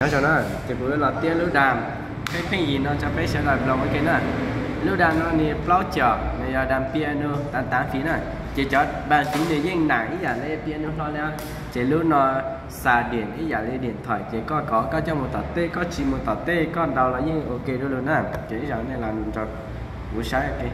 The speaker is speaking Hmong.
Nyob zoo na, ces kuv los tiab lub dam pheej pheej yig no rau peb sawv daws mloog ua ke na. Lub dam no nws plaub cog, nws yog dam piano tav tav fim na. Ces cov dam fim nws yeej nam ib yam li piano hlo li. Ces lub no xa diam ib yam li diam thoim, ces koj kov koj coj mus tom tej, koj tsis mus tom tej koj ntaus los yeej ua ke dua lug na. Ces ib zaug nej los nrog kuv saib ua ke.